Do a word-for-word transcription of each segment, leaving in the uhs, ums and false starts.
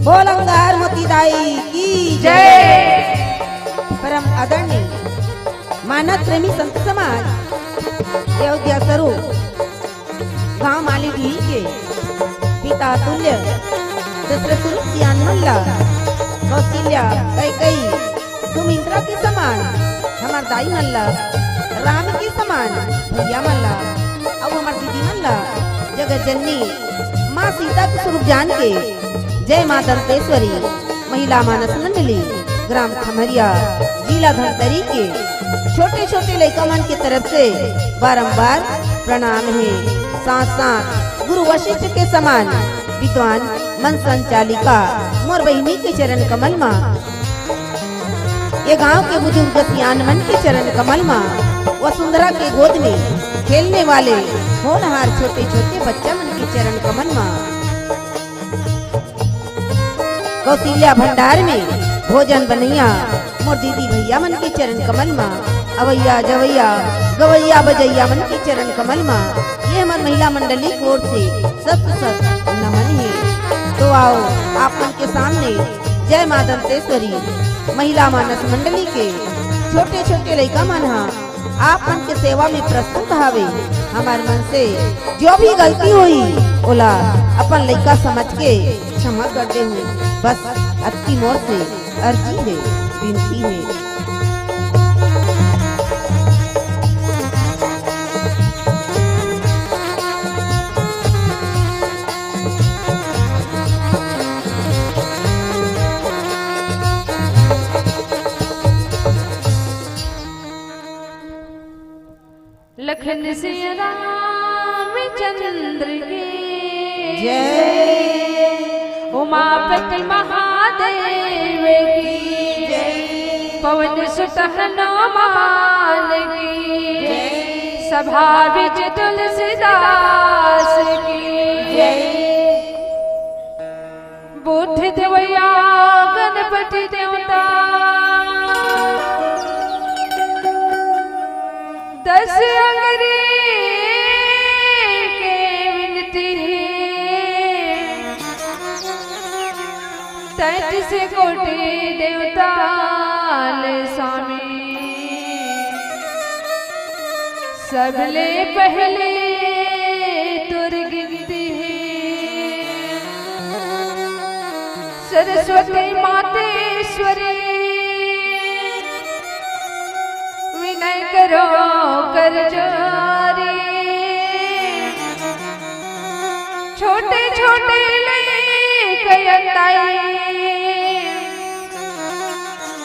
बोल अंगार मोती दाई की जय। परम आदरणीय मानस प्रेमी संत समाज, अयोध्या स्वरूप गांव माली जी के पिता तुल्य दशरथ स्वरूप सियान मन ला कौशल्या, कैकई, सुमित्रा के समान हमर दाई मन ला, राम के समान भैया मन ला, अउ हमर दीदी मन ला जगत जननी माँ सीता के स्वरूप जान के जय माँ दंतेश्वरी महिला मानस मंडली ग्राम खमरिया जिला धमतरी के छोटे छोटे लइका मन के तरफ से बारंबार प्रणाम हे। साथ साथ गुरु वशिष्ठ के समान विद्वान मन संचालिका मोर बहिनी के चरण कमल मा, ये गांव के बुजुर्ग सियान मन के चरण कमल मा, वसुंधरा के गोद में खेलने वाले होनहार छोटे छोटे बच्चा मन के चरण कमल मा, कौशल्या भंडार में भोजन बनैया मोर दीदी भैया मन के चरण कमल मा, अवैया जवैया गवैया बजैया मन के चरण कमल मा, ये हमर महिला मंडली की ओर से सत सत नमन हे। तो आओ, आप मन के सामने जय माँ दंतेश्वरी महिला मानस मंडली के छोटे छोटे लइका मन हा आप मन के सेवा में प्रस्तुत हावे। हमर मन से जो भी गलती होही, ओला अपन लइका समझ के क्षमा कर देहू। बस अतकी मोर से अर्जी हे, विनती हे। लखन सिया रामचंद्र की जय। उमापति महादेव की जय। पवन सुत हनुमान की जय। सभा विज तुलसीदास की जय। बूथ देवैया गणपति देवता, दस अंगरी के विनती हे, तैंतीस कोटि देवता ले स्वामी। सबले पहले तोर गिनती हे सरस्वती मातेश्वरी, विनय करो कर जोरी। छोटे छोटे लइका अंताई,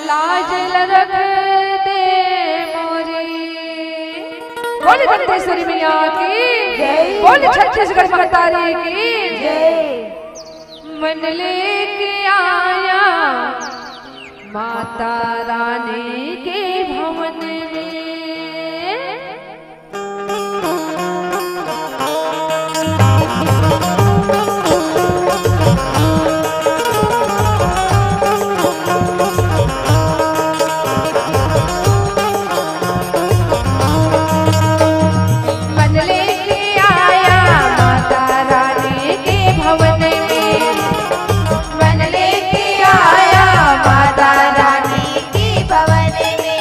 लाज ल रख दे मोरी। बोल दंतेश्वरी मैया की जय। बोल छत्तीसगढ़ महतारी की जय। मन लेके आया माता रानी के भवन में। मन लेके आया माता रानी के भवन में, मन लेके आया माता रानी के भवन में।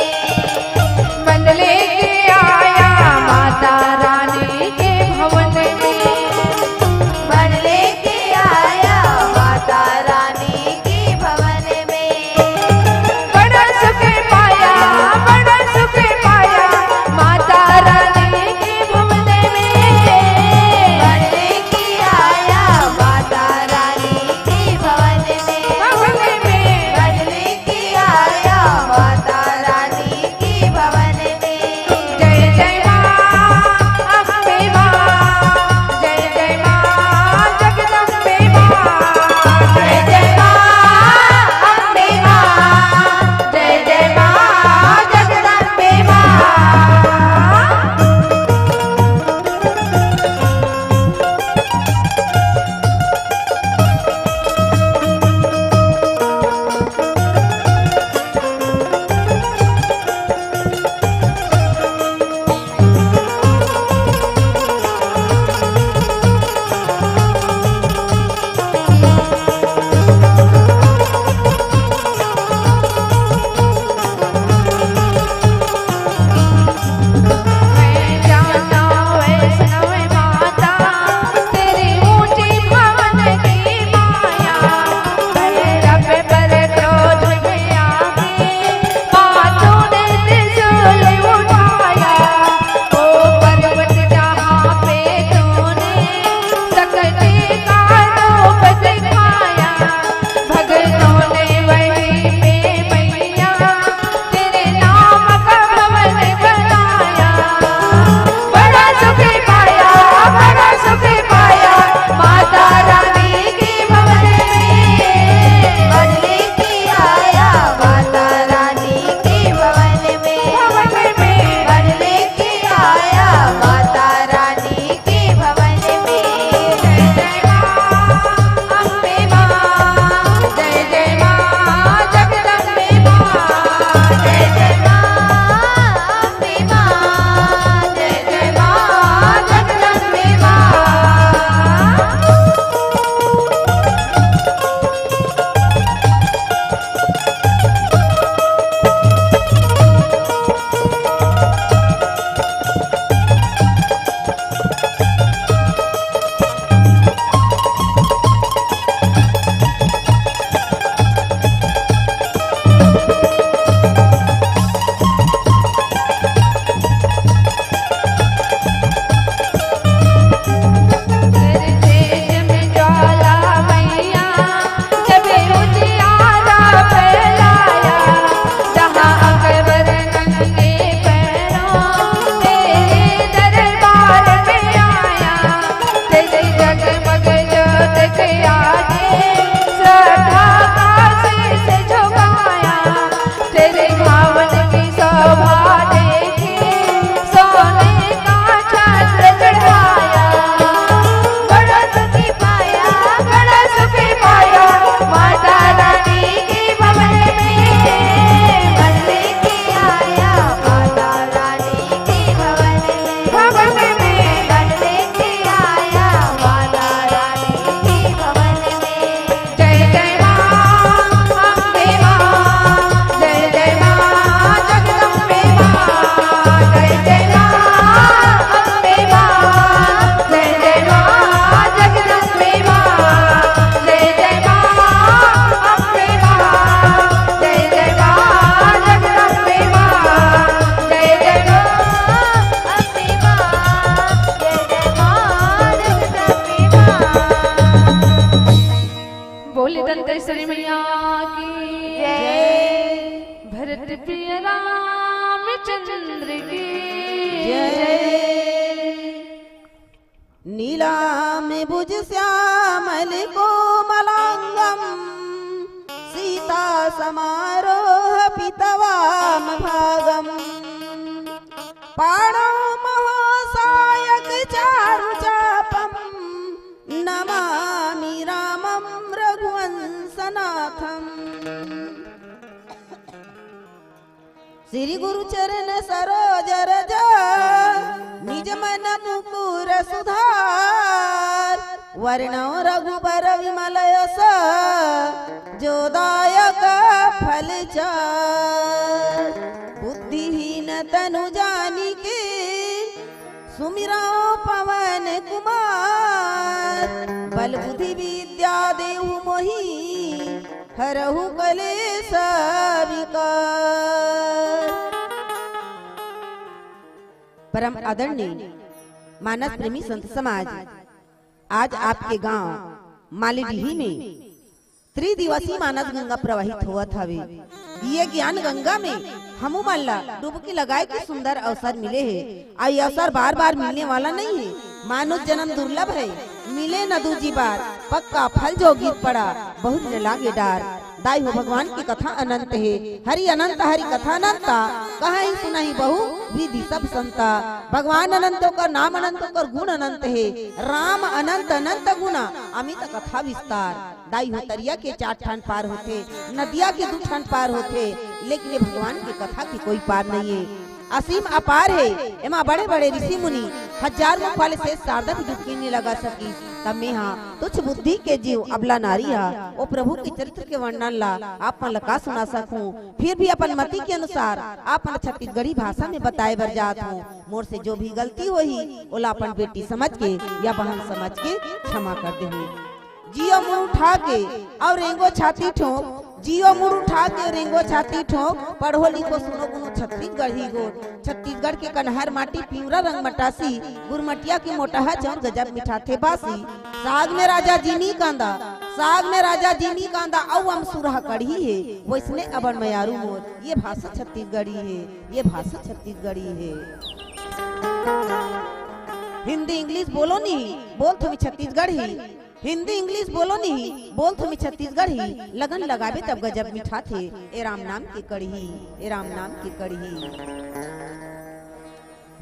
प्रिय रामचंद्र की जय। नीलाम्बुज श्यामल कोमलांगम सीता समारोह पितवाम भागम। पाणौ महासायक चारु चापम नमामि रामम रघुवंशनाथम। श्री गुरु चरण सरोज रज निज मन मुकुर सुधार। वरणौ रघुबर विमल यश जो दायक फल चार। बुद्धिहीन तनु जानिके सुमिरौ पवन कुमार। बल बुद्धि विद्या देहु मोहि हरहु कलेश विकार। परम आदरणीय मानस प्रेमी संत समाज, आज आपके गांव मालीडीही में त्रिदिवसीय मानस गंगा प्रवाहित होवत हवे। ये ज्ञान गंगा में हमू मन ला डुबकी लगाए के सुंदर अवसर मिले हे। अउ ये अवसर बार बार मिलने वाला नहीं है। मानुष जन्म दुर्लभ है, मिले न दूजी बार। पक्का फल जो गिर पड़ा, बहुरि न लागे डार। दाई हो, भगवान की कथा अनंत है, हरि अनंत हरि कथा अनंता। कहहि सुनहि बहु विधि सब संता। भगवान अनंत, ओकर नाम अनंत, ओकर गुण अनंत है। राम अनंत अनंत गुणा, अमित कथा विस्तार। दाई हो, तरिया के चार ठन पार होथे, नदिया के दू ठन पार होथे, लेकिन ये भगवान के कथा के कोई पार नहीं है। असीम अपार है, एमा बड़े बड़े ऋषि मुनि हजार मुख वाले शेष शारदा भी डुबकी नहीं लगा सकी। तब मैं हा तुच्छ बुद्धि के जीव अबला नारी हा ओ प्रभु के चरित्र के वर्णन ला आप मन ला का सुना सकूं। फिर भी अपन मति के अनुसार आप मन ला छत्तीसगढ़ी भाषा में बताए बर जात हूं। मोर से जो भी गलती होही, ओला अपन बेटी समझ के या बहन समझ के क्षमा कर देहू। जियो मुड़ उठा के अउ रेंगो छाती ठोंक, जियो मुड़ उठा के रेंगो छाती ठोंक, पढ़ो लिखो सुनो गुनो छत्तीसगढ़ी गोठ। छत्तीसगढ़ के कन्हार माटी पिंवरा रंग मटासी, गुरमटिया के मोटहा चाउर गजब मिठाथे बासी। साग में राजा जिमी कांदा, साग में राजा जिमी कांदा, अउ अमसुरहा कड़ही हे, वइसने अबड़ मयारू मोर, ये भाषा छत्तीसगढ़ी हे, ये भाषा छत्तीसगढ़ी हे। हिंदी इंग्लिश बोलो नहीं, बोल थोमी छत्तीसगढ़ी। हिंदी इंग्लिश बोलो नहीं, बोल थोमी छत्तीसगढ़ी। लगन लगाबे तब गजब मिठाथे, ए राम नाम के कड़ही, ए राम नाम के कड़ही।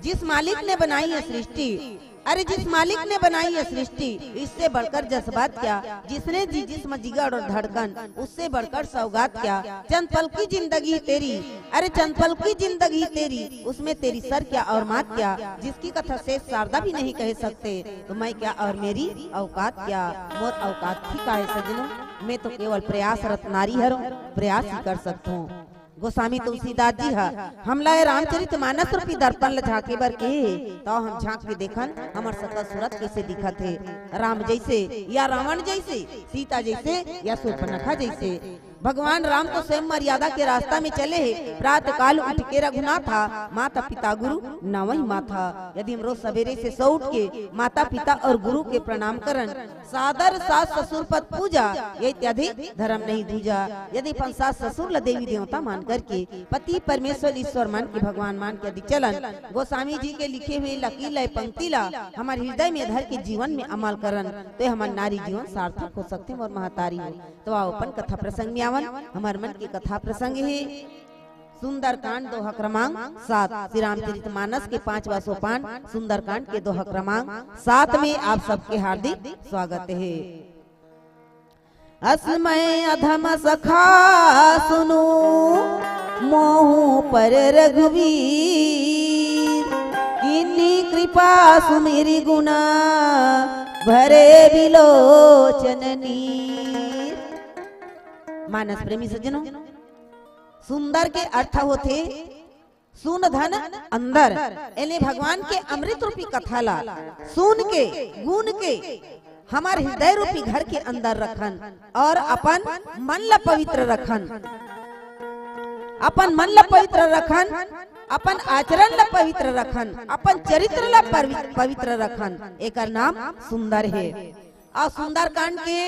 जिस मालिक ने बनाई है सृष्टि, अरे जिस मालिक ने बनाई है सृष्टि, इससे बढ़कर जज्बात क्या? जिसने दी जिस्म जिगर और धड़कन, उससे बढ़कर सौगात क्या? चंद पल की जिंदगी तेरी, अरे चंद पल की जिंदगी तेरी, उसमें तेरी सर क्या और मात क्या? जिसकी कथा शेष शारदा भी नहीं कह सकते, तो मैं क्या और मेरी औकात क्या? मोर औकात ही का है सजनो, मैं तो केवल प्रयासरत नारी हरों, प्रयास ही कर सकता हूँ। गोस्वामी तुलसीदास जी ह हमला ए रामचरित मानस रूपी दर्पण ल झांके बर कहे हे, तौ हम झांक के देखन हमर सकल सूरत कइसे दिखत हे। राम जइसे या रावण जइसे, सीता जइसे या सूर्पनखा जइसे। भगवान राम तो स्वयं मर्यादा के रास्ता में चले हे। प्रातः काल उठ के रघुनाथा, माता पिता गुरु नवही माथा। यदि हम रोज सवेरे से सो उठ के माता पिता और गुरु के प्रणाम करन, सादर सास ससुर पद पूजा, ये इत्यादि धर्म नहीं दूजा। यदि अपन सास ससुर ल देवी देवता मान करके पति परमेश्वर ईश्वर मान के भगवान मान के यदि चलन, गोस्वामी जी के लिखे हुए लकीर ल पंक्ति ला हमर हृदय में धर के जीवन में अमल करन, तो हमर नारी जीवन सार्थक हो सकथे। मोर महतारी हो, तो आओ अपन कथा प्रसंग में आवन। हमर मन के कथा प्रसंग हे सुंदरकांड दोहा क्रमांक सात, श्री रामचरित मानस के पांचवा सोपान सुंदरकांड के दोहा क्रमांक सात में आप सबके हार्दिक स्वागत हे। अस मैं अधम सखा सुनु मोहु पर रघुवीर, कीन्ही कृपा सुमिरि गुना भरे बिलोचन नीर। मानस प्रेमी सज्जनों, सुंदर के अर्थ होथे सुन धन अंदर, यानी भगवान के अमृत रूपी कथा ला सुन के, गुन के हमर हृदय रूपी घर के अंदर रखन और अपन मन ला पवित्र रखन, अपन मन ला पवित्र रखन, अपन आचरण ला पवित्र रखन, अपन चरित्र ला पवि-, पवित्र रखन, एकर नाम सुंदर हे। अउ सुंदरकांड के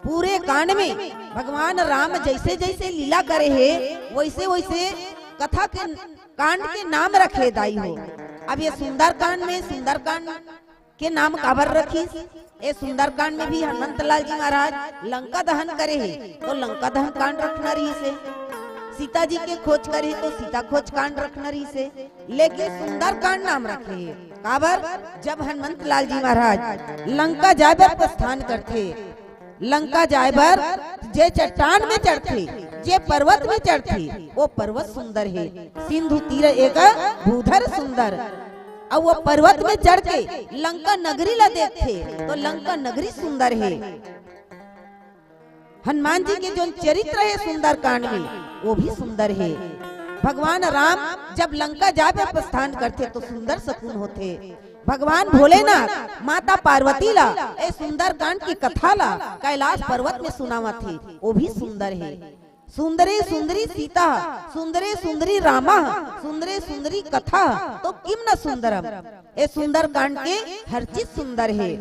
पूरे कांड में भगवान राम जैसे जैसे लीला करे हे, वैसे वैसे कथा के, कांड के नाम रखे दाई हो। अब ये सुंदरकांड में, सुंदरकांड के नाम काबर रखिस? ए सुंदरकांड में भी हनुमंत लाल जी महाराज लंका दहन करे हे, तो लंका दहन कांड रखना रहिस हे। सीता जी के खोज करे हे, तो सीता खोज कांड रखना रहिस हे। लेकिन सुंदरकांड नाम रखे हे। काबर? जब हनुमंत लाल जी महाराज लंका जाए बर प्रस्थान करथे, लंका जाए बर जे चट्टान में चढ़थे, जे पर्वत में चढ़थे, वो पर्वत सुंदर हे। सिंधु तीर एक भूधर सुंदर। अउ वो पर्वत में चढ़ के लंका नगरी ला देखथे, तो लंका नगरी सुंदर हे। हनुमान जी के जोन चरित्र हे सुंदरकांड में, वो भी सुंदर हे। भगवान राम जब लंका जाए बर प्रस्थान करथे, तो सुंदर सकून होथे। भगवान भोलेनाथ माता पार्वती ला ए सुंदरकांड की कथा ला कैलाश पर्वत में सुनावत हे, वो भी सुंदर हे। सुंदरे सुंदरी सीता, सुंदरे सुंदरी रामा, सुंदरे सुंदरी कथा, तो किम न सुंदरम। ए सुंदरकांड के हर चीज सुंदर हे।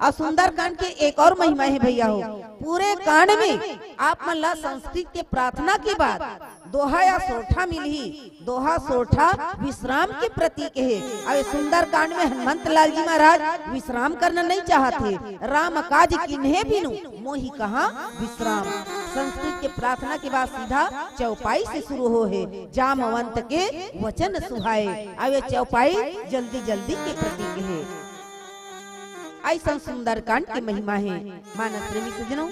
अउ सुंदरकांड के एक और महिमा हे भैया हो, पूरे कांड में आप मन ला संस्कृत के प्रार्थना के बाद दोहा या सोरठा मिलही। दोहा सोरठा विश्राम के प्रतीक हे। अउ ए सुंदरकांड में हनुमंत लाल जी महाराज विश्राम करना नहीं चाहत हे। राम काज किन्हे बिनु मोहि कहाँ विश्राम। संस्कृत के प्रार्थना के बाद सीधा चौपाई से शुरू हो हे, जामवंत के वचन सुहाए। अउ ए चौपाई जल्दी जल्दी के प्रतीक हे। अइसन सुंदरकांड के महिमा हे। मानस प्रेमी सज्जनों,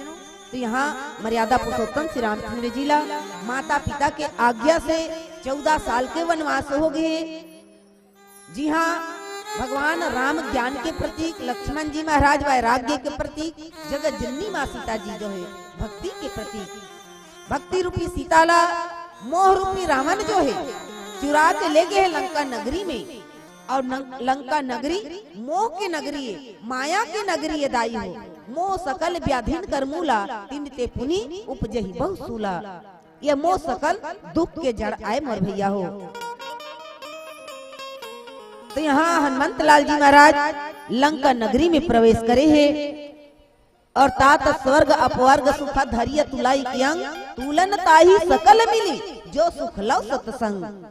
तो यहाँ मर्यादा पुरुषोत्तम श्री रामचंद्र जी ला माता पिता के आज्ञा से चौदह साल के वनवास हो गए। जी हाँ, भगवान राम ज्ञान के प्रतीक, लक्ष्मण जी महाराज वैराग्य के प्रतीक, जगत जननी माँ सीता जी जो हे भक्ति के प्रतीक। भक्ति रूपी सीता ला मोह रूपी रावण जो हे चुरा के ले गए हे लंका नगरी में। अउ नं-, लंका नगरी मोह के नगरी हे, माया के नगरी हे दाई हो। मोह सकल व्याधिन कर मूला, तिनते पुनि उपजहि बहु सूला। ये मोह सकल दुख के जड़ आय मोर भैया हो। तो यहाँ हनुमंत लाल जी महाराज लंका नगरी में प्रवेश करे हे। अउ तात स्वर्ग अपवर्ग सुख धरिय तुलाई कियंग, तुलन ताहि सकल मिली जो सुख लव सतसंग।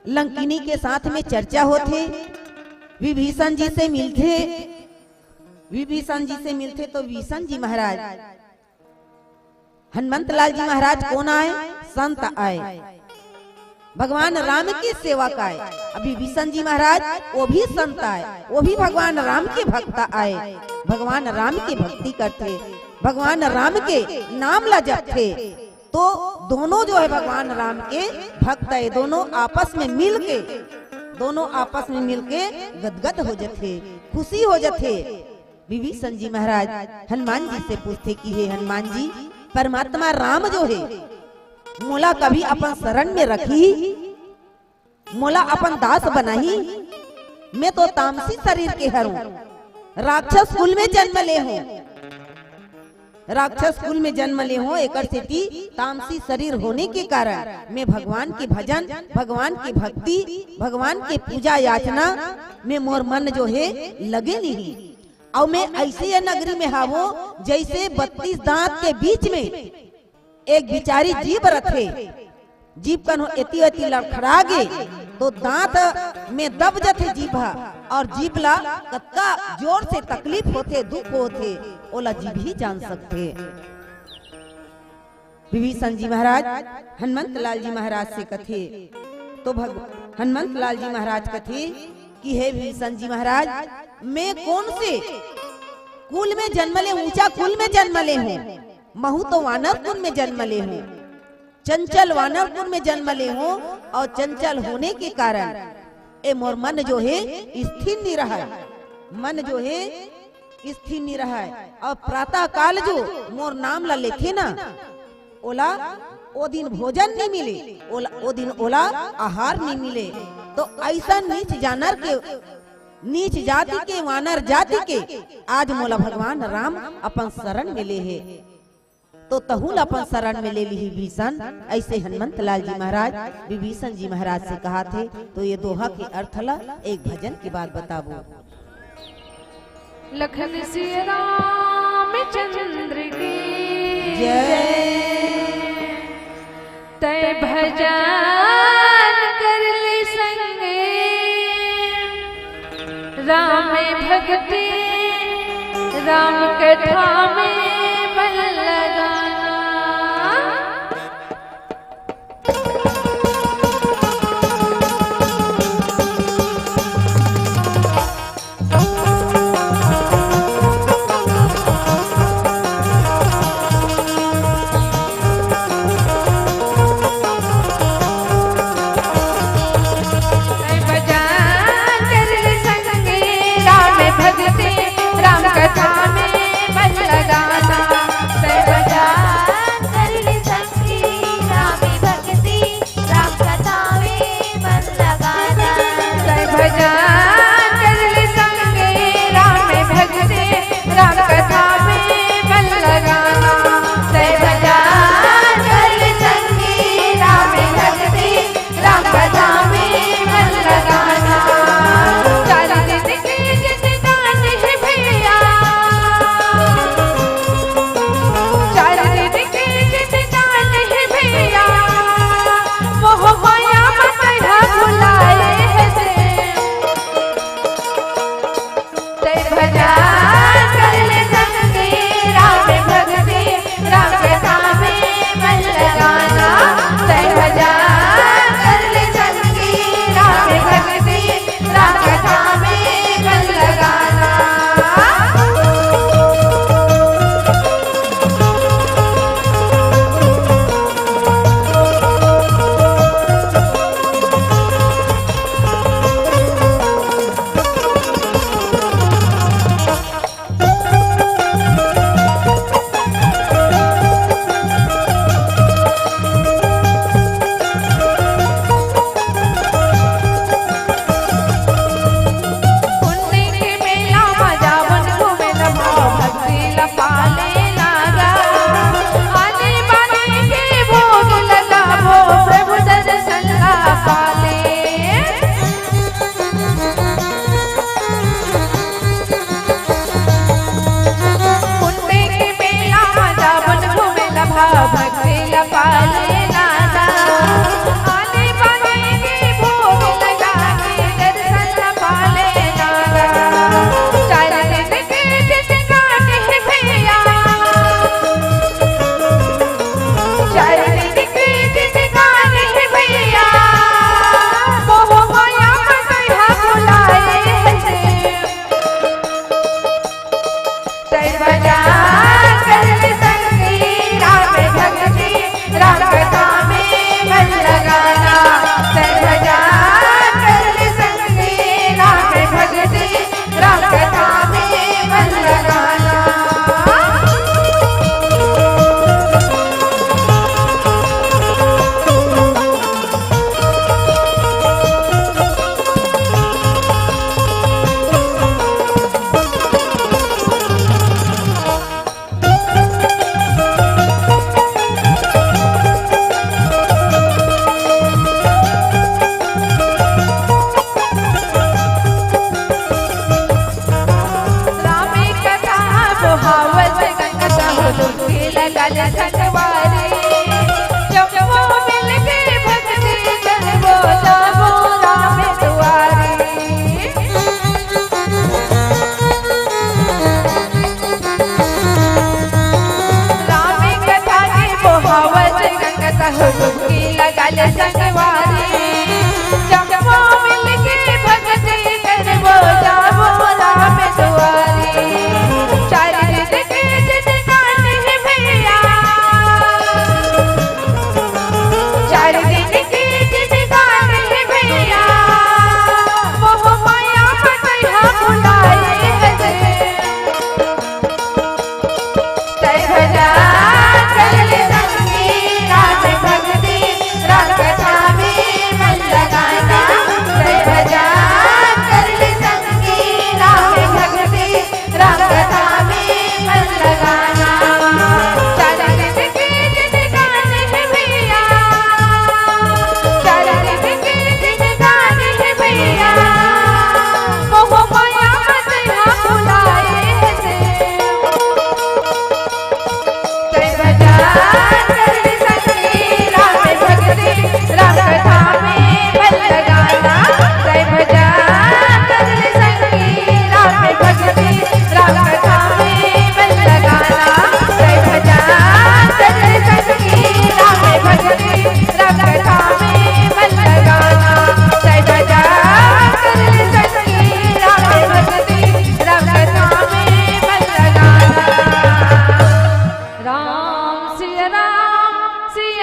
लंकिनी के साथ में चर्चा होथे, विभीषण जी से मिलथे, विभीषण जी से मिलथे तो विभीषण जी महाराज, हनुमंत लाल जी महाराज कोन आय? संत आय, भगवान राम के सेवक आय। अभी विभीषण जी महाराज वो भी संत आय, वो भी भगवान राम के भक्त आय, भगवान राम के भक्ति करथे, भगवान राम के नाम ला जपथे। तो दोनों जो हे भगवान राम के भक्त हे, दोनों आपस में मिल के, दोनों आपस में मिल के गदगद हो जथे, खुशी हो जथे। विभीषण जी महाराज हनुमान जी से पूछथे कि हे हनुमान जी, परमात्मा राम जो हे, मोला कभी अपन शरण में रखही, मोला अपन दास बनाही? मैं तो तामसी शरीर के हरंव, राक्षस कुल में जन्म ले हंव। राक्षस कुल में जन्म ले हंव, एकर सेती तामसी शरीर होने के कारण मैं भगवान के भजन, भगवान के भक्ति, भगवान के पूजा याचना में मोर मन जो हे लगे नहीं। अउ मैं अइसे ये नगरी में हावंव, जइसे बत्तीस दांत के बीच में एक बिचारी जीभ रथे, जीभ कन्हो एती ओती लड़खड़ा गे तो दांत में दब जथे जीभ ह, अउ जीभ ला कतका जोर से तकलीफ होथे, दुख होथे, ओला जीभ ही जान सकथे। विभीषण जी महाराज हनुमंत लाल जी महाराज से कथे, तो भग-, हनुमंत लाल जी महाराज कथे कि हे विभीषण जी महाराज, मैं कोन से कुल में जन्म ले, ऊंचा कुल में जन्म ले हंव, महूं तो वानर कुल में जन्म ले हंव, चंचल वानर कुल में जन्म ले हंव, अउ चंचल होने के कारण ए मोर मन जो हे स्थिर नी रहय, मन जो हे स्थिर नी रहय, अउ प्रातः काल जो मोर नाम ला लेथे ना, ओला ओ दिन भोजन नी मिले, ओला, ओ दिन ओला आहार नी मिले। तो अइसन नीच जानर के, नीच जाति के, वानर जाति के आज मोला भगवान राम अपन शरण में ले हे। तो तहूं ला अपन शरण में ले लिही विभीषण। अइसे हनुमंत लाल जी महाराज विभीषण जी महाराज से कहाथे। तो ये दोहा के अर्थ ला एक भजन के बाद बताबो। लखन सिय राम चंद्र की जय। तै भजन कर ले संगे राम भक्ति, राम कथा में मन लगाना।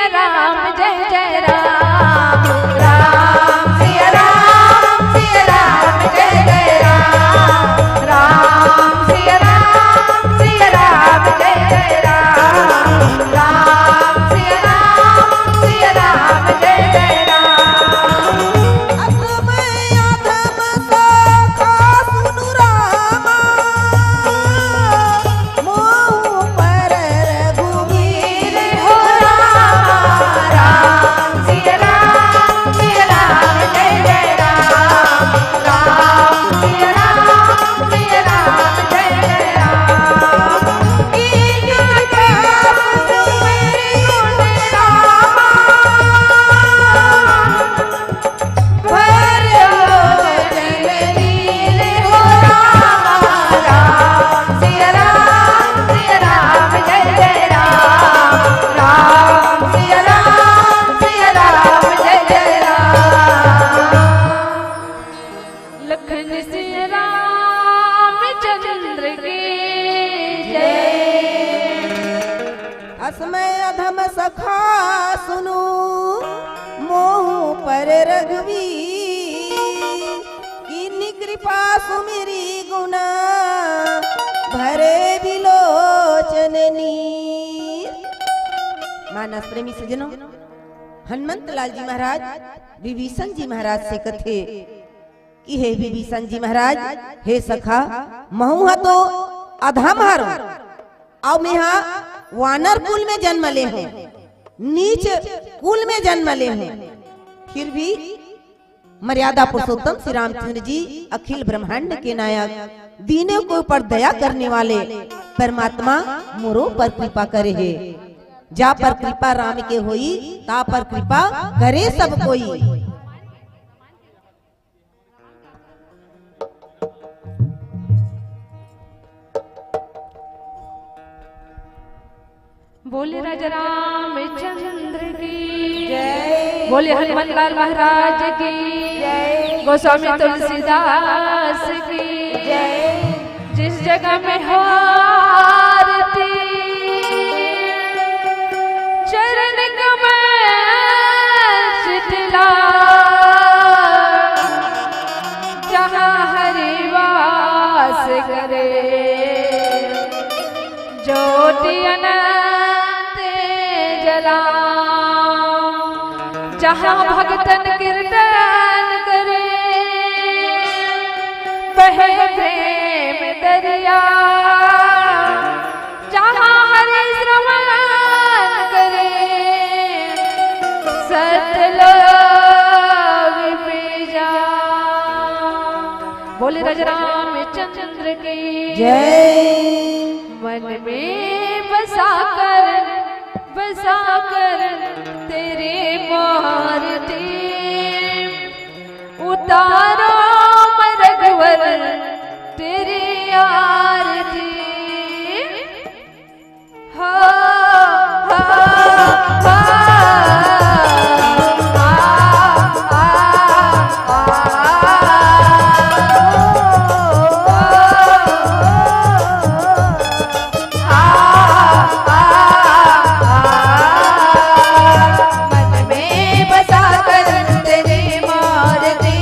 राम जय जय राम। राम सिया राम, सिया राम जय जय राम। राम सिया राम, सिया राम जय जय राम। राम सिया राम, सिया राम जय जय राम। असमय अधम सखा सुनु रामा, मोहु पर रघुवीर हो रामा। राम सिया राम, सिया राम जय जय राम। राम सिया राम, सिया राम जय जय राम। की कृपा सुमेर गुण रामा। लखन सिया रामचंद्र की जय। असमय अधम सखा सुनु मोहु पर रघुवीर, कीन्ही कृपा सुमिरि गुन भरे बिलोचन नीर। मानस प्रेमी सज्जनों, हनुमंत लाल जी महाराज विभीषण जी महाराज से कथे कि हे विभीषण जी महाराज, हे सखा, महू ह तो अधम हरंव, अउ मेहा वानर कुल में जन्म ले हंव, नीच कुल में जन्म ले हंव, फिर भी मर्यादा पुरुषोत्तम श्री रामचंद्र जी, अखिल ब्रह्मांड के नायक, दीनों के ऊपर दया करने वाले परमात्मा मोरो पर कृपा करे हे। जा पर कृपा राम के होई, ता पर कृपा करे सब कोई। बोले राजा रामचंद्र की जय। बोले हनुमंत लाल महाराज की जय। गोस्वामी तुलसीदास की जय। जिस जगह में हो आरती, चरण कमल शीतला, जहाँ हरि वास करे, ज्योति अनंत जला, जहाँ भगतन कीर्तन करे, बहे प्रेम दरिया, जहाँ हरि श्रवण करे, सतलोक पे जा। बोले राजा रामचंद्र की जय। मन में बसा कर, बसा कर तेरी मूर्ति, उतारो मैं रघुवर तेरी आरती। हो, हो, हो, आ, आ, आ, आ, मन में बसा कर तेरी मूर्ति,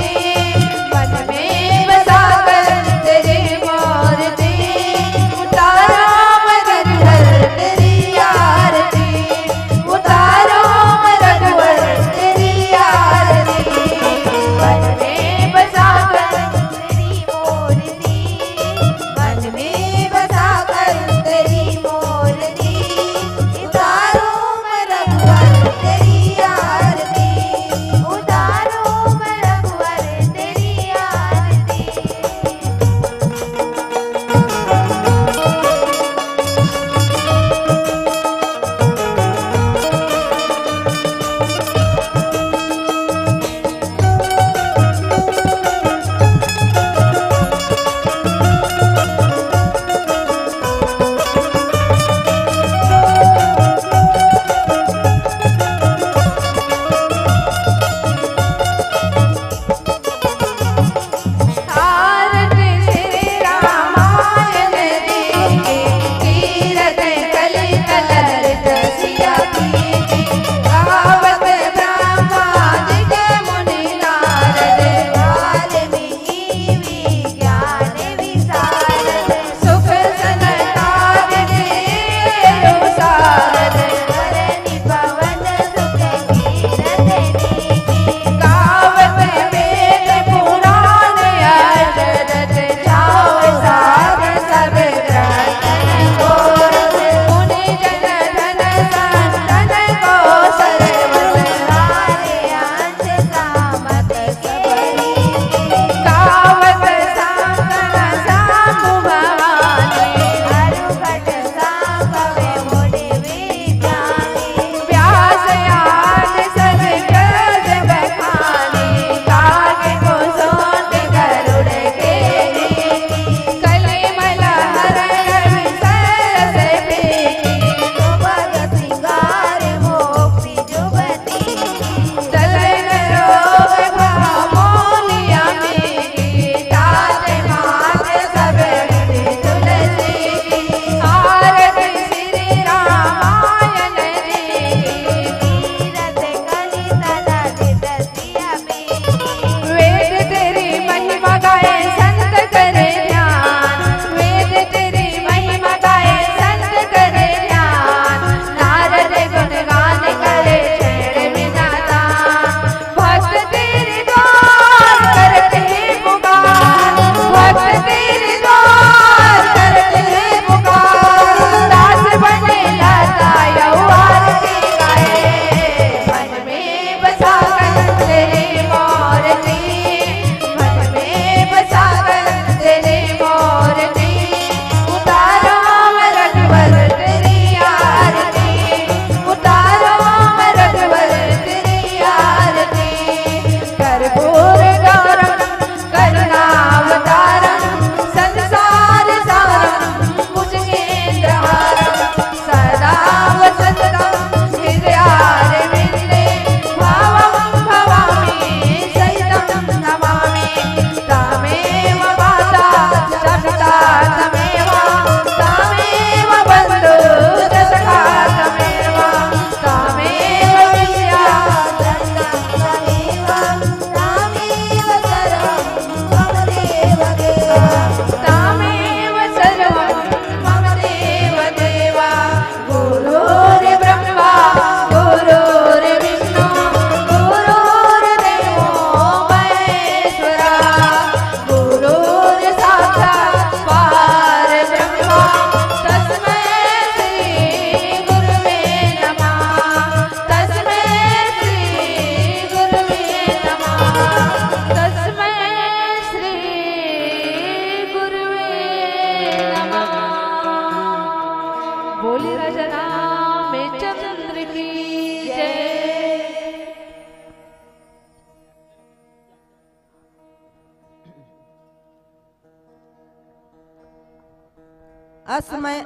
अस मैं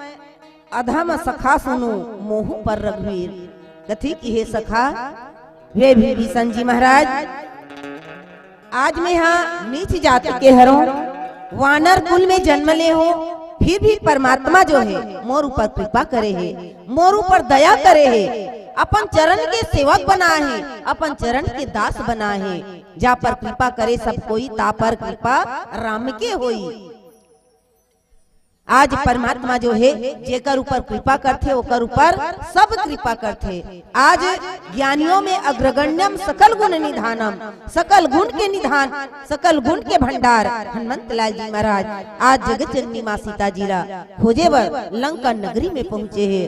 अधम सखा सुनूं मोहू पर रघुवीर। कथे कि हे सखा, हे विभीषण जी महाराज, आज मैं हा नीच जात के हरों, वानर कुल में जन्म ले हों, फिर भी परमात्मा जो हे मोर ऊपर कृपा करे हे, मोर ऊपर दया करे हे, अपन चरण के सेवक बनाए हे, अपन चरण के दास बनाए हे। जा पर कृपा करे सब कोई, ता पर कृपा राम के होई। आज परमात्मा जो हे, जेकर ऊपर कृपा करथे, ओकर ऊपर सब कृपा करथे। आज ज्ञानियों में अग्रगण्यम सकल गुण निधानम, सकल गुण के निधान, सकल गुण के भंडार हनुमंत लाल जी महाराज आज जगत जननी माँ सीता जी ला खोजे बर लंका नगरी में पहुंचे हे।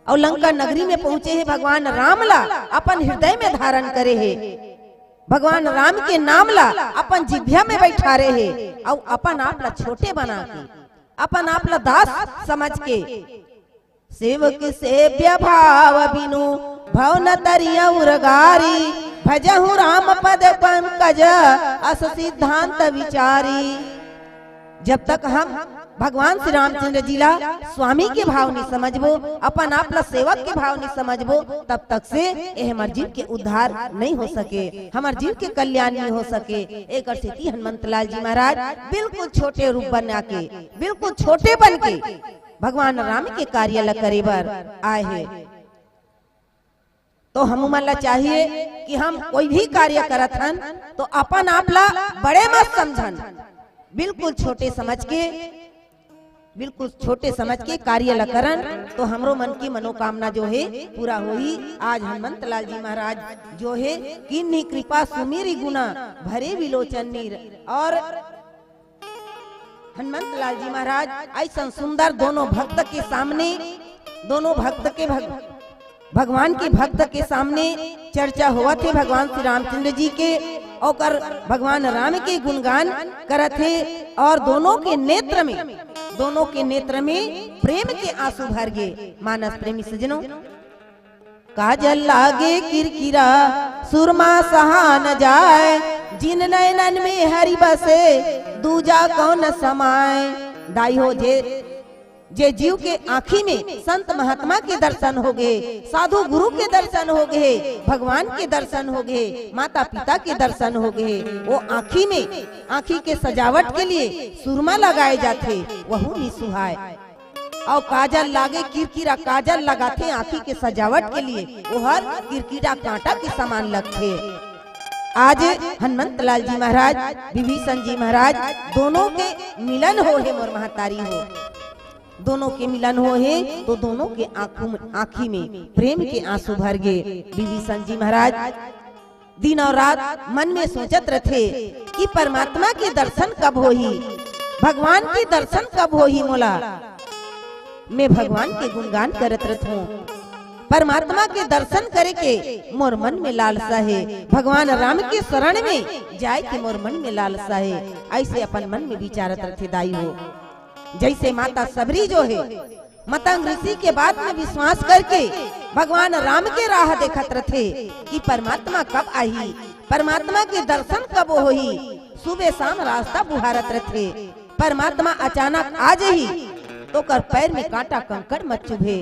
अउ लंका नगरी में पहुंचे हे, भगवान राम ला अपन हृदय में धारण करे हे, भगवान राम के नाम ला अपन जिभ्या में बैठारे हे, अउ अपन आप ला छोटे बना के, अपन आप ला दास समझ के, सेवक सेव्य भाव बिनु भव न तरिया उरगारी, भजहु राम पद पंकज अस सिद्धांत विचारी। जब तक हम भगवान श्री रामचंद्र जी ला स्वामी के भाव नहीं समझबो, अपन आप ला सेवक के भाव नहीं समझबो, तब तक से ये हमर जीव के उद्धार नहीं हो सके, हमर जीव के कल्याण नहीं हो सके। एकर सेती हनुमंत लाल जी महाराज बिल्कुल छोटे रूप बना के, बिल्कुल छोटे बन के भगवान राम के कार्य ला करे बर आए हे। तो हमू मन ला चाहिए कि हम कोई भी कार्य करत हन तो अपन आप ला बड़े मत समझन, बिल्कुल छोटे समझ के, बिल्कुल छोटे समझ के कार्य ला करन तो हमरो मन की मनोकामना जो हे पूरा होही। आज हनुमंत लाल जी महाराज जो हे, किन्हीं कृपा सुमिरि गुना भरे विलोचन नीर, और हनुमंत लाल जी महाराज ऐसन सुंदर दोनों भक्त के सामने, दोनों भक्त के भग-, भगवान के भक्त के सामने चर्चा होवत हे भगवान श्री रामचंद्र जी के, ओकर भगवान राम के गुणगान करत हे और दोनों के नेत्र में, दोनों के नेत्र में प्रेम के आंसू भर गे। मानस प्रेमी सजनों, काजल लागे किरकिरा, सुरमा सहा न जाए, जिन नैनन में हरि बसे, दूजा कौन समाए। दाई हो, जे, जे जीव के आँखी में संत महात्मा के दर्शन हो गे, साधु गुरु के दर्शन हो गे, भगवान के दर्शन हो गे, माता पिता के दर्शन हो गे, वो आँखी में, आँखी के सजावट के लिए सुरमा लगाए जाथे, वहू नी सुहाए। अउ काजल लागे किरकिरा, काजल लगाथे आँखी के सजावट के लिए, ओहर किरकिरा कांटा के समान लगथे। आज हनुमंत लाल जी महाराज, विभीषण जी महाराज, दोनों के मिलन हो हे मोर महतारी हो, दोनों के मिलन हो हे तो दोनों के आँखों में, आँखी में प्रेम के आंसू भर गे। विभीषण जी महाराज दिन और रात मन में सोचत रथे कि परमात्मा के दर्शन कब होही, भगवान के दर्शन कब होही मोला। मैं भगवान के गुणगान करत रथों, परमात्मा के दर्शन करे के मोर मन में लालसा हे, भगवान राम के शरण में जाए के मोर मन में लालसा हे। ऐसे अपन मन में विचारत रथे दाई हो। जैसे माता सबरी जो हे, मतंग ऋषि के बात में विश्वास करके भगवान राम के राह देखत रथे कि परमात्मा कब आही, परमात्मा के दर्शन कब होही। सुबह शाम रास्ता बुहारत रथे, परमात्मा अचानक आ जही तो ओकर पैर में कांटा कंकड़ मत चुभे।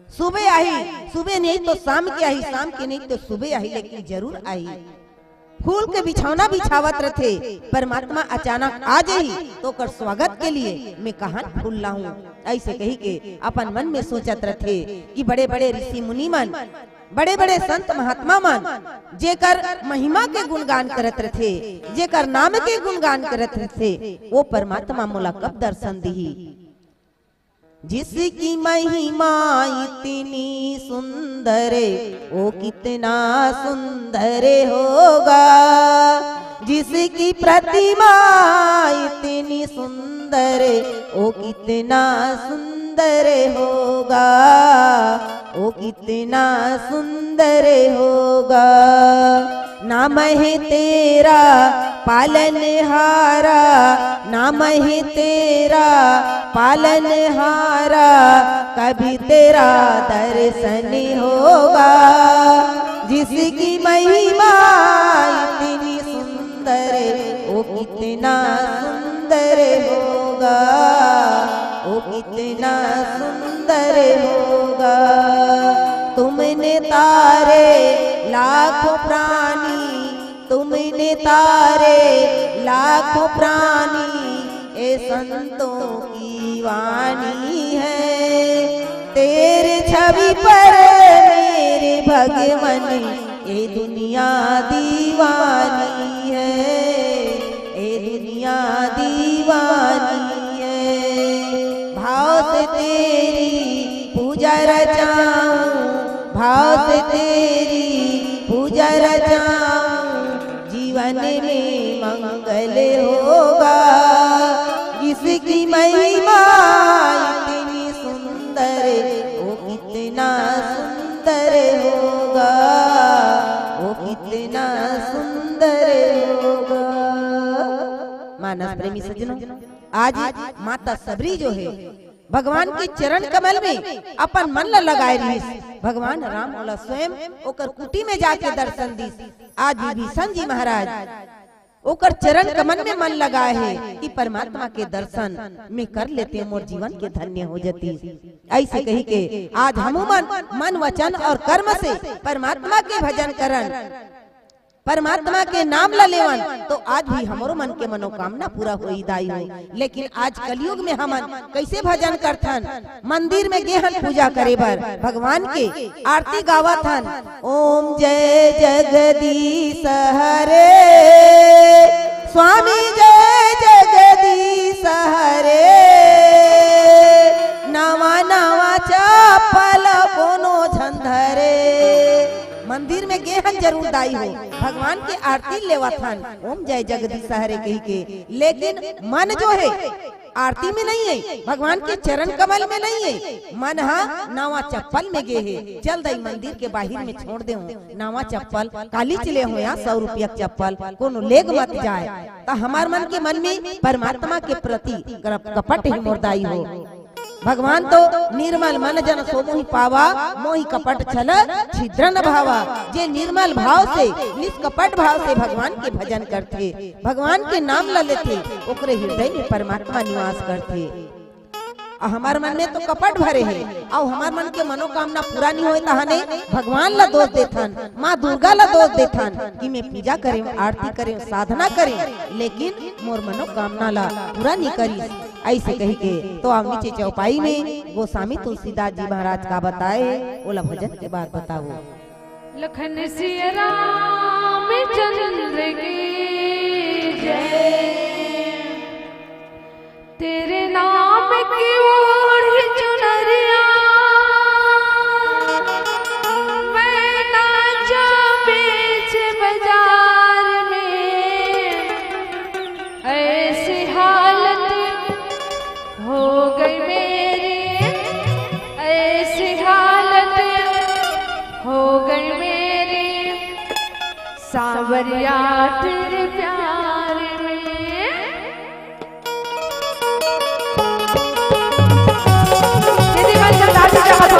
सुबह आही, सुबह नहीं तो शाम के आही, शाम के नहीं तो सुबह आही, लेकिन जरूर आही। फूल के बिछौना बिछावत रथे, परमात्मा अचानक आ जही तो ओकर स्वागत के लिए मैं कहाँ फूल लाहूं। ऐसे कही के अपन मन में सोचत रथे कि बड़े बड़े ऋषि मुनि मन, बड़े बड़े संत महात्मा मन, जेकर महिमा के गुणगान करत रथे, जेकर नाम के गुणगान करत रथे, वो परमात्मा मोला कब दर्शन दिही। जिसकी महिमा इतनी सुंदर, वो कितना सुंदर होगा। जिसकी प्रतिमा इतनी सुंदर, वो कितना सुंदर होगा, वो कितना सुंदर होगा। नाम है तेरा पालनहारा, नाम है तेरा पालनहारा, कभी तेरा दर्शन होगा। जिसकी महिमा इतनी सुंदर, वो कितना सुंदर होगा। सुंदर होगा। तुमने तारे लाखों प्राणी, तुमने तारे लाखों प्राणी, ये संतों की वाणी है। तेरे छवि पर मेरे भगवन, ये दुनिया दीवानी है, ये दुनिया दीवानी है। भाव से तेरी पूजा रचाऊं, भाव से तेरी पूजा रचाऊं, जीवन में मंगल होगा। इसकी महिमा इतनी सुंदर, वो कितना सुंदर होगा, वो कितना सुंदर होगा। मानस प्रेमी सज्जनों, आज माता सबरी जो है, भगवान के चरण कमल में अपन मन ला लगाए रहिस। भगवान राम ओला स्वयं ओकर कुटी में जाके दर्शन दिस। आज विभीषण जी महाराज ओकर चरण कमल में मन लगाए हे कि परमात्मा के दर्शन में कर लेते, मोर जीवन के धन्य हो जाती। ऐसे कही के आज हमू मन मन, वचन और कर्म से परमात्मा के भजन करन, परमात्मा के नाम ला लेवन, तो आज भी हमरो मन के मनोकामना पूरा होई दाई हो। लेकिन आज कलयुग में हमन कैसे भजन करथन? मंदिर में गे हन पूजा करे बर, भगवान के आरती गावत हन, ओम जय जगदीश हरे, स्वामी जय जगदीश हरे, नवा नवा चप्पल कोनो झन धरे। मंदिर में गे हन जरूर दाई हो, भगवान के आरती लेवत हन, ओम जय जगदीश हरे कही के, लेकिन मन जो है आरती में नहीं है, भगवान के चरण कमल में नहीं है, मन हा नवा चप्पल में गे हे। चल दाई मंदिर के बाहिर में छोड़ देहूं नवा चप्पल, कालीच ले हो या सौ रुपया के चप्पल, कोनो लेग मत जाए। त हमार मन के मन में परमात्मा के प्रति कप-, कपट ही मोर दाई हो। भगवान तो निर्मल मन जन सो मोहि पावा, मोहि कपट छल छिद्र न भावा। जे निर्मल भाव से, निष्कपट भाव से भगवान के भजन करथे, भगवान के नाम ल लेथे, ओकरे हृदय में परमात्मा निवास करथे। अउ हमर मन में तो कपट भरे हे, अउ हमर मन के मनोकामना पूरा नहीं होए तहाने भगवान ल दोष देथन, माँ दुर्गा ल दोष देथन कि मैं पूजा करें, आरती करें, साधना करें, लेकिन मोर मनोकामना ल पूरा नहीं करिस। ऐसे कही के तो आवनी चे चौपाई में गोस्वामी तुलसीदास जी महाराज का बताए, ओला भजन के बाद बताओ। लखन सिया रामचंद्र की जय। तेरे नाम की ओढ़ी चुनरिया, मैं नाचा बीच बाजार में। ऐसी हालत हो गई मेरी, ऐसी हालत हो गई मेरी, सांवरिया तेरे प्यार में। दीदी, मैं सरदार जी के हाथ में।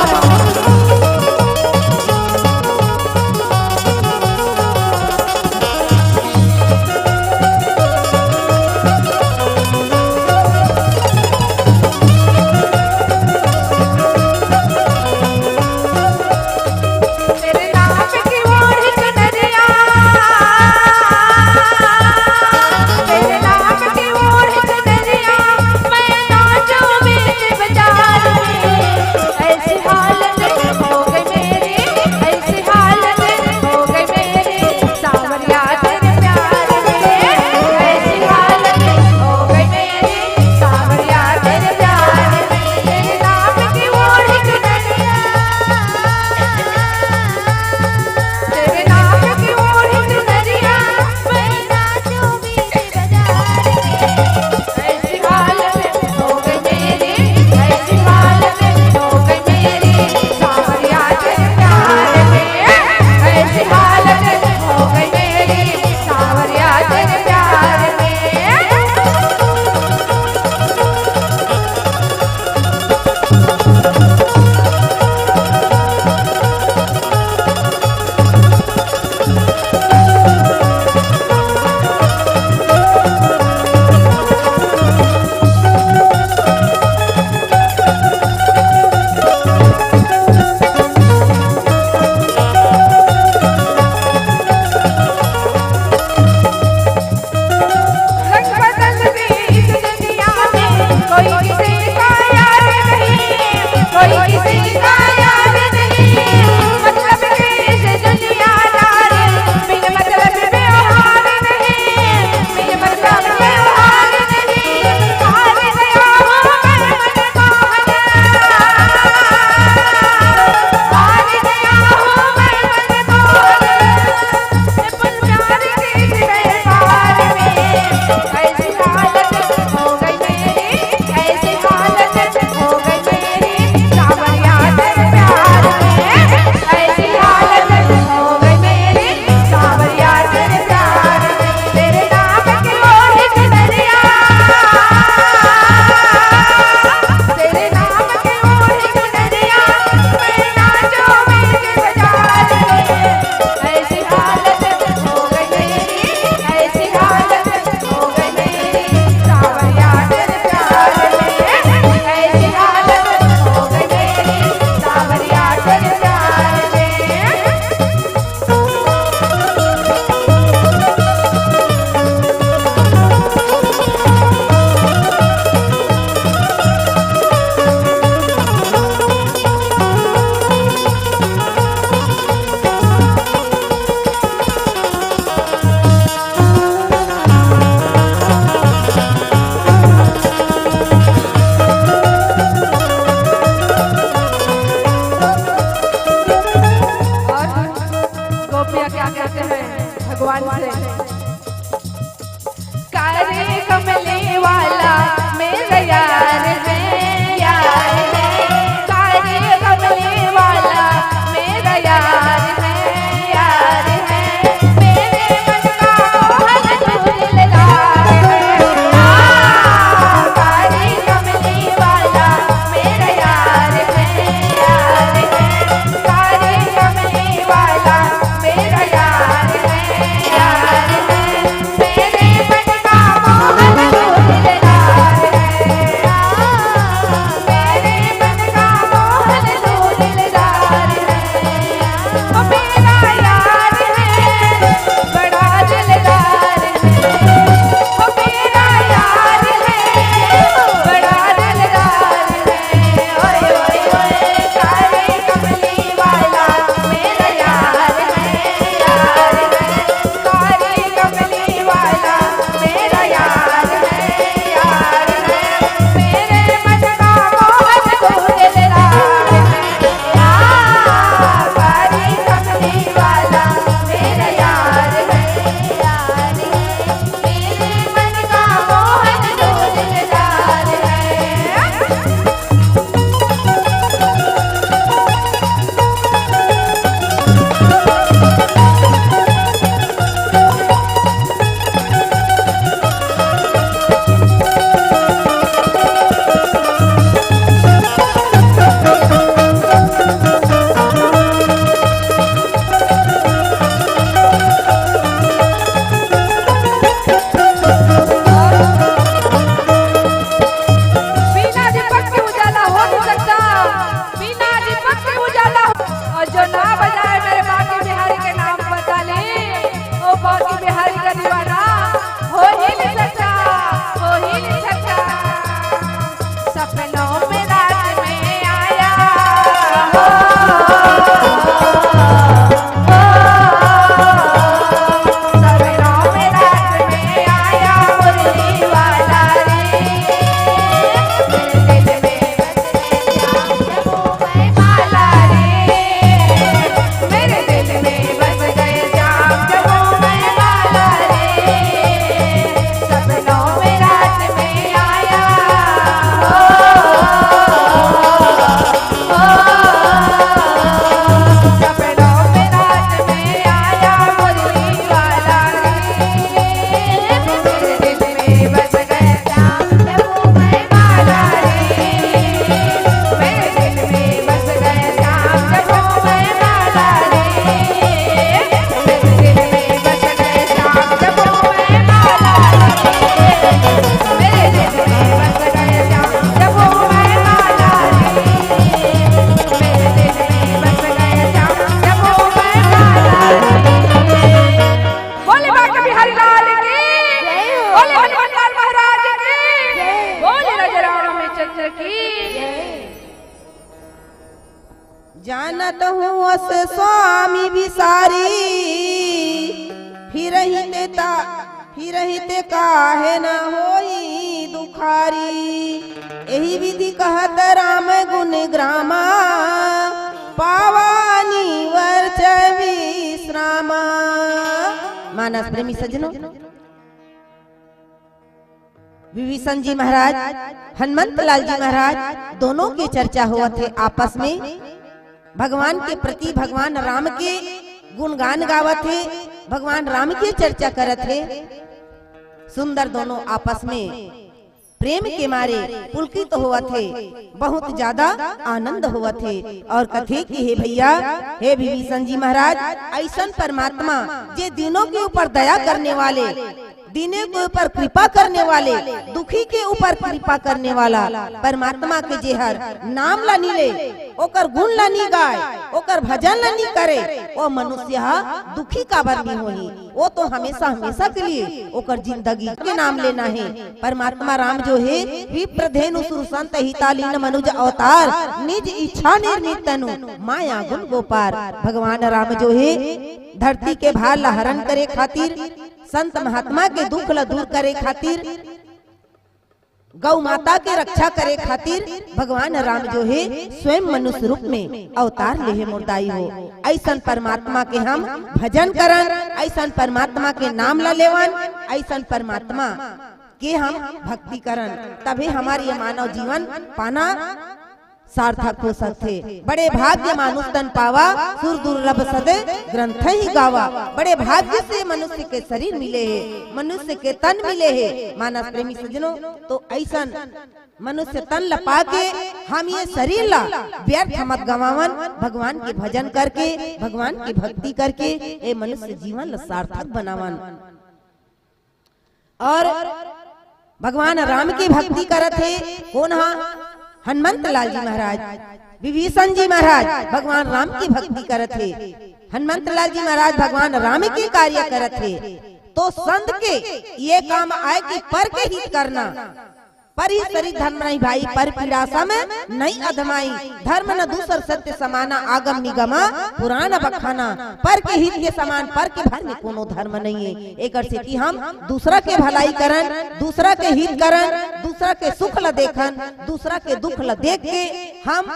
तेरे नाम की ओढ़ चुनरिया, तेरे नाम की ओढ़ चुनरिया, मैं नाचूं बीच बाजार में। ऐसी हालत भगवान से। काले कमली वाला मेरा यार है, यार है। काले कमली वाला मेरा यार है, यार है। मेरे मन का मोहन तू दिलदार है। हाँ, काले कमली वाला मेरा यार है, यार है। काले कमली वाला मेरा यार है, यार है। मेरे मन का मोहन तू दिलदार है। मेरे मन का मोहन तू दिलदार है। ओ मेरा यार है, बड़ा दिलदार है। ओ मेरा यार है, बड़ा दिलदार है। ओए, ओए, ओए, काले कमली वाला मेरा यार है, यार है। काली कमली वाला मेरा यार है, यार है। मेरे मन का मोहन तू दिलदार है। हाँ, काली कमली वाला मेरा यार है, यार है। मेरे मन का मोहन तू दिलदार है। बिना दीपक के उजाला हो नहीं सकता, बिना दीपक के उजाला हो। और जो ना बजाए मेरे बांके बिहारी के नाम, बता ले, वो बांके बिहारी का दीवाना हो ही नहीं सकता, हो ही नहीं सकता। सपनों में रात में आया हो, हो, सपनों में रात में आया मुरली वाला रे। मेरे दिल में बस गए श्याम जब वो मैं माला रे। मेरे दिल में बस गए श्याम जब वो मैं माला रे। सपनों में रात में आया हो, हो, सपनों में रात में आया मुरली वाला रे। मेरे दिल में बस गए श्याम जब वो मैं माला रे। मेरे दिल में बस गए श्याम जब वो मैं माला रे। मेरे दिल में बस गए श्याम जब वो मैं माला रे। मेरे दिल में बस गए श्याम जब वो मैं माला रे। मेरे दिल में बस गए श्याम जब वो मैं माला रे। बोले बांके बिहारी लाल की, बोले हनुमान लाल महाराज की, बोले राजा रामचंद्र की। जानत हूँ अस स्वामी बिसारी, फिरहिते ता, फिरहिते काहे न होई दुखारी। एही विधि कहत राम गुण ग्रामा, पावानी वर्च विश्रामा। मानस प्रेमी सज्जनों, विभीषण जी महाराज, हनुमंत लाल जी महाराज, दोनों के चर्चा होवत हे आपस में। भगवान के प्रति, भगवान राम के गुणगान गावत हे, भगवान राम के चर्चा करत हे। सुंदर दोनों आपस में प्रेम के मारे पुलकित होवत हे, बहुत ज्यादा आनंद होवत हे। और कथे कि हे भैया, हे विभीषण जी महाराज, अइसन परमात्मा जे दीनों के ऊपर दया करने वाले, दीने के ऊपर कृपा करने वाले, दुखी के ऊपर कृपा करने वाला परमात्मा के जेहर नाम ला नी ले, ओकर गुण ला नी गाय, ओकर भजन ला नी करे, वो मनुष्य ह दुखी काबर नी होही। वो तो हमेशा, हमेशा के लिए ओकर जिंदगी के नाम लेना हे। परमात्मा राम जो हे, विप्र धेनु सुर संत हितालीन मनुज अवतार, निज इच्छा निर्मित तनु माया गुण गोपार। भगवान राम जो हे, धरती के भार ला हरण करे खातिर, संत महात्मा के दुख ला दूर करे खातिर, गौ माता के रक्षा करे खातिर भगवान राम जो हे स्वयं मनुष्य रूप में अवतार लेहे मोर दाई हो। अइसन परमात्मा के हम भजन करन, अइसन परमात्मा के नाम ला लेवन, अइसन परमात्मा के हम भक्ति करन, तभे हमर ये मानव जीवन पाना सार्थक हो सकथे। बड़े भाग्य मानुष तन पावा, सुर दुर्लभ सद ग्रंथ ही गावा। बड़े भाग्य से मनुष्य के शरीर मिले हे, मनुष्य के तन मिले हे। मानस प्रेमी सज्जनों, तो अइसन मनुष्य तन ल पाके हम ये शरीर ला व्यर्थ मत गंवावन, भगवान के भजन करके, भगवान की भक्ति करके ये मनुष्य जीवन ला सार्थक बनावन। और भगवान राम की भक्ति करत हे। कोन हा? हनुमंत लाल जी महाराज, विभीषण जी महाराज भगवान राम की भक्ति करत हे। हनुमंत लाल जी महाराज भगवान राम के कार्य करत हे। तो संत के ये काम आय कि पर के हित करना। पर ही सरी धर्म नहीं भाई, पर पीड़ा सम नहीं अधमाई। धर्म न दूसर सत्य समाना, आगम निगमा पुराण बखाना। पर के हित के समान पर के भर में कोनो धर्म नहीं है। एकर सेती हम दूसरा के भलाई करन, दूसरा के हित करन, दूसरा के सुख ल देखन, दूसरा के दुख ल देख के हम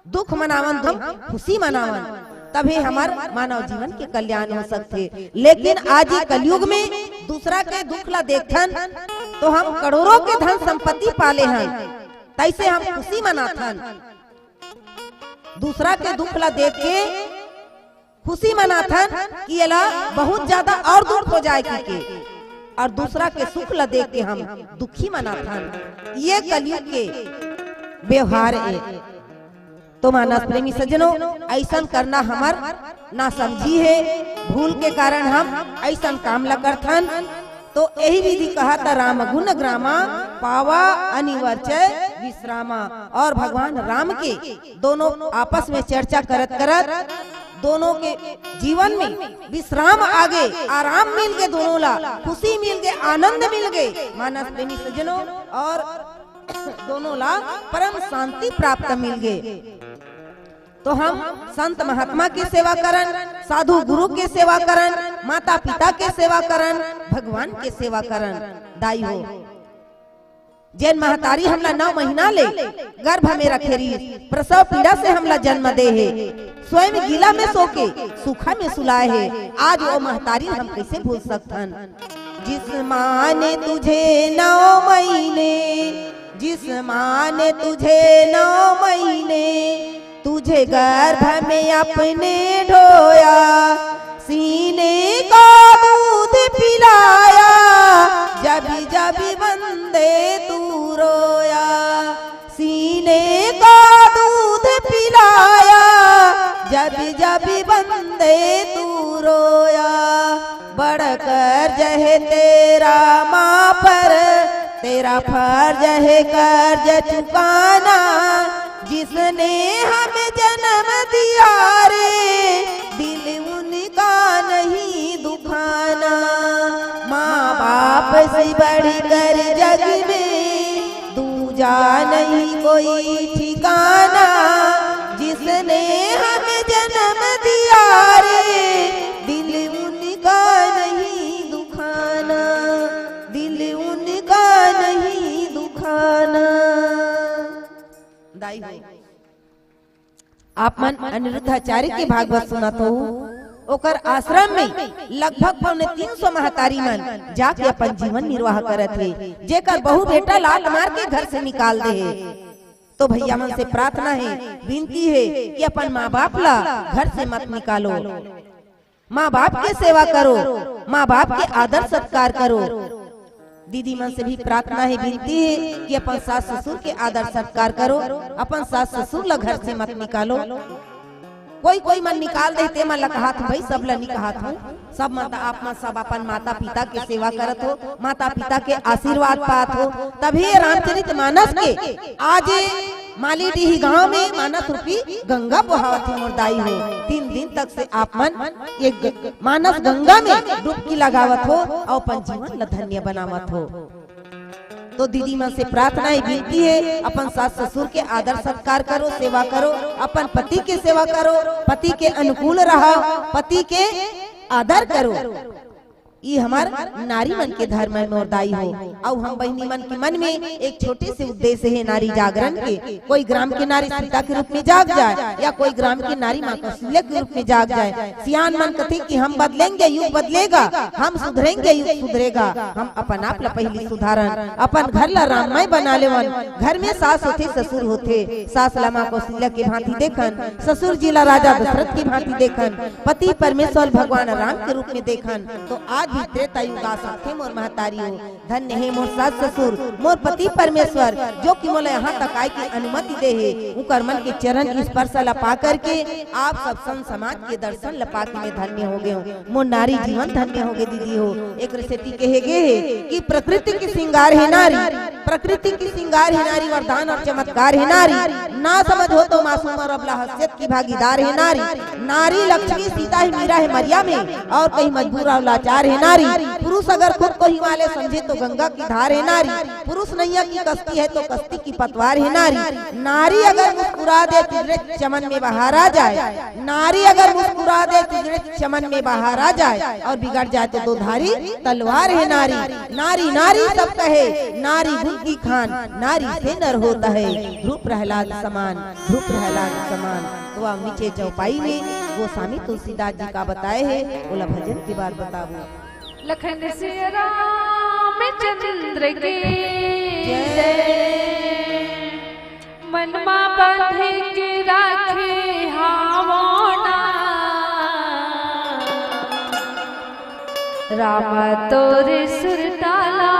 दुख मनावन, हम खुशी मनावन, तभे हमर मानव जीवन के कल्याण हो सकथे। लेकिन आज ये कलयुग में दूसरा के दुख ला देखथन, तो हम करोड़ों के धन संपत्ति पाले हन, तैसे हम खुशी मनाथन। दूसरा के दुख ला देख के खुशी मनाथन कि एला बहुत ज्यादा और दुख हो जाए के, और दूसरा के सुख ला देख के हम दुखी मनाथन। ये कलयुग के व्यवहार ए। तो मानस प्रेमी सज्जनों, अइसन करना हमर नासमझी हे, भूल के कारण हम अइसन काम ला करथन। तो यही विधि कहत राम गुण ग्रामा, पावा अनिवर्चय विश्रामा। और भगवान राम के दोनों आपस में चर्चा करत करत दोनों के जीवन में विश्राम आगे, आराम मिल गे, दोनों ला खुशी मिल गे, आनंद मिल गे। मानस प्रेमी सज्जनों, और दोनों ला परम शांति प्राप्त मिल गे। तो हम संत महात्मा के सेवा करन, साधु गुरु के सेवा करन, माता पिता के सेवा करन, भगवान के सेवा करन। दाई हो, जेन महतारी हमला नौ महीना ले गर्भ में रखे रहिस, प्रसव पीड़ा से हमला जन्म दे हे, स्वयं गीला में सो के सूखा में सुलाए हे, आज वो महतारी हम कैसे भूल सकथन? जिस माँ ने तुझे नौ महीने, जिस माँ ने तुझे नौ महीने तुझे गर्भ में अपने ढोया, सीने का दूध पिलाया, जब जब वंदे तू रोया। सीने का दूध पिलाया, जब जब वंदे तू रोया। बड़ कर्ज है तेरा माँ पर, तेरा फर्ज है कर्ज चुकाना। जिसने हमें जन्म दिया रे, दिल उनका नहीं दुखाना। माँ बाप से बढ़कर जग में दूजा नहीं कोई ठिकाना। जिसने हमें जन्म दिया रे, दिल उनका नहीं दुखाना, दिल उनका नहीं दुखाना। दाई हो, आप मन अनिरुद्धाचार्य के भागवत सुनत हो, ओकर आश्रम में लगभग पौने तीन सौ महतारी मन जाके अपन जीवन निर्वाह करत हे, जेकर बहू बेटा लात मार के घर से निकाल दे हे। तो भैया मन से प्रार्थना हे, विनती हे कि अपन माँ बाप ला घर से मत निकालो। माँ बाप के सेवा करो, माँ बाप के आदर सत्कार करो। दीदी मन से भी प्रार्थना हे, विनती हे कि अपन सास ससुर के आदर सत्कार करो, अपन सास ससुर ला घर से मत निकालो। कोई कोई मन निकाल दे, ते मन ला कहात हूँ भाई, सब ला नी कहात हूँ। सब मन त आप मन सब अपन माता पिता के सेवा करत हो, माता पिता के आशीर्वाद पात हो, तभी ये रामचरित मानस के आज मालीडीह गांव में मानस रूपी गंगा बोहावत हे मोर दाई हो। तीन दिन तक से आप मन ये ग-, मानस गंगा में डुबकी लगावत हो और अपन जीवन ला धन्य बनावत हो। तो दीदी मन से प्रार्थना हे, विनती हे, अपन सास ससुर के आदर सत्कार करो, सेवा करो, अपन पति के सेवा करो, पति के अनुकूल रहो, पति के आदर करो। ई हमर नारी मन के धर्म हे मोर दाई हो। अउ हम बहिनी मन के मन में एक छोटे से उद्देश्य हे नारी जागरण के। कोई ग्राम के नारी सीता के रूप में जाग जाए, या कोई ग्राम के नारी माँ कौशल्या के रूप में जाग जाए। सियान मन कथे कि हम बदलेंगे, युग बदलेगा, हम सुधरेंगे, युग सुधरेगा। हम अपन आप ला पहिली सुधारन, अपन घर ला राममय बना लेवन। घर में सास होथे, ससुर होथे, सास ला माँ कौशल्या के भांति देखन, ससुर जी ला राजा दशरथ के भांति देखन, पति परमेश्वर भगवान राम के रूप में देखन, तो आज भी त्रेता युग आ सकथे मोर महतारी हो। धन्य हे मोर सास ससुर, मोर पति परमेश्वर, जो कि मोला यहाँ तक आए के अनुमति दे हे। उकर मन के चरण स्पर्श ला पा करके आप सब संत समाज के दर्शन ला पा के मैं धन्य हो गए हूँ। मोर नारी जीवन धन्य हो गए दीदी हो। एक सेती कहे गे हे कि प्रकृति के श्रृंगार हे नारी, प्रकृति के श्रृंगार हे नारी, वरदान और चमत्कार हे नारी। ना समझ हो तो मासूम और अबला हसियत की भागीदार हे नारी। नारी लक्ष्मी सीता हे, मीरा हे, मरियम हे, और कहीं मजबूर और लाचार हे नारी। पुरुष अगर खुद को हिमालय समझे तो गंगा की धार हे नारी। पुरुष नैया की कश्ती है तो कश्ती की पतवार हे नारी। नारी अगर मुस्कुरा दे तो चमन में बहार आ जाए। नारी अगर मुस्कुरा दे तो चमन में बहार आ जाए, और बिगड़ जाए तो दो धारी तलवार हे नारी। नारी नारी सब कहे, नारी गुण की खान, नारी से नर होत हे। ध्रुव प्रहलाद समान, ध्रुव प्रहलाद समान। तो आ नीचे चौपाई में गोस्वामी तुलसीदास जी का बताए हे, ओला भजन के बाद बताबो। लखन सिया रामचंद्र की जय। जय। मनमा बांधे के राखे हावना, राम तोरे सुरताला।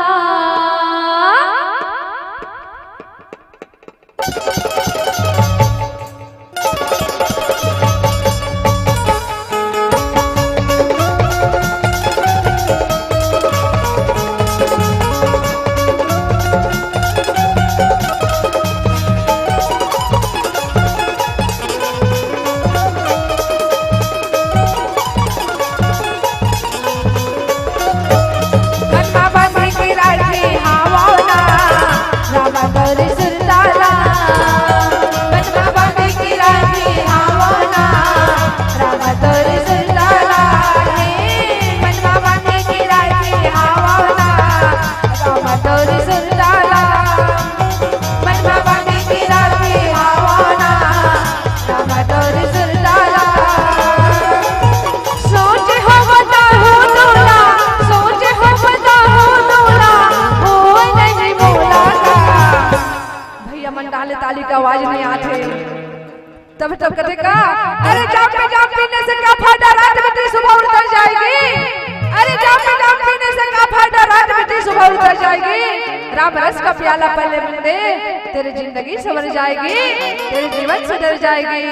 भैया मन डाले ताली का आवाज नहीं आथे। तब तब कथे का, अरे जाम पे जाम पीने से क्या फायदा, रात बीती सुबह उतर जाएगी। अरे जाम पे जाम पीने से क्या फायदा, रात बीती सुबह उतर जाएगी। राम रस का प्याला पहले मिल दे, तेरी जिंदगी संवर जाएगी, तेरी जीवन सुधर जाएगी।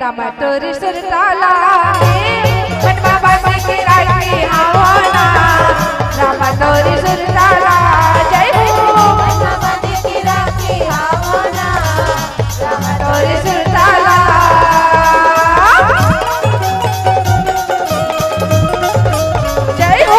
राम तोरी सुरताला, मन बाबा जी की राखी हावना। राम तोरी सुरताला, जय हो। मन बाबा जी की राखी हावना। राम तोरी सुरताला। जय हो।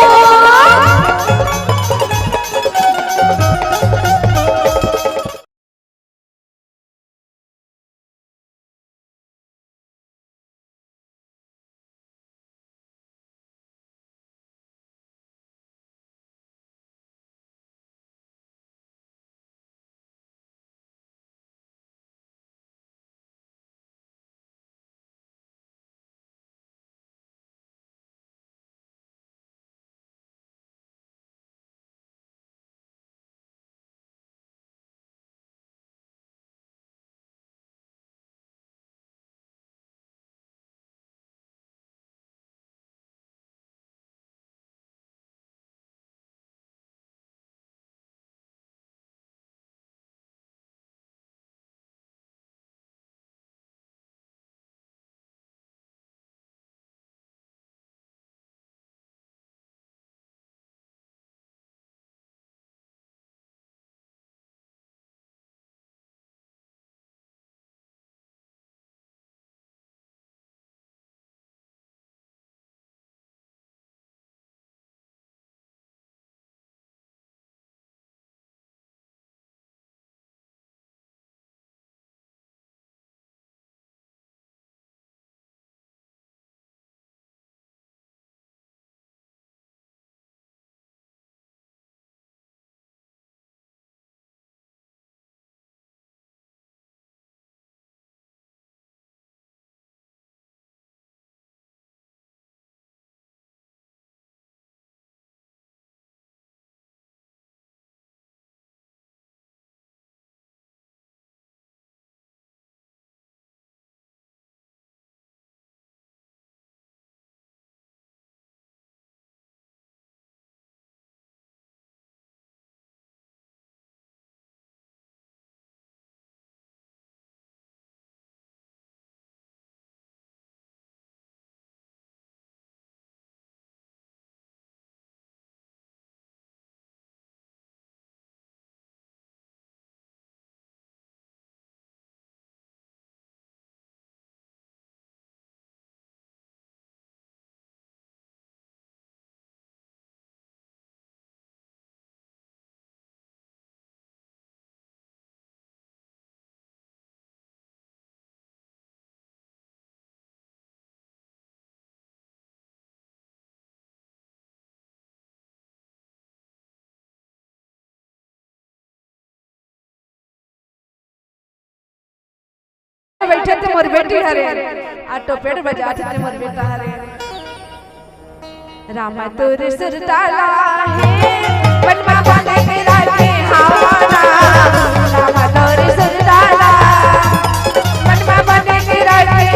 बैठे थे मोर बेटी हरे, आ टोपेट बजाते थे मोर बेटा हरे। रामा तोर सुरताला हे, मन मा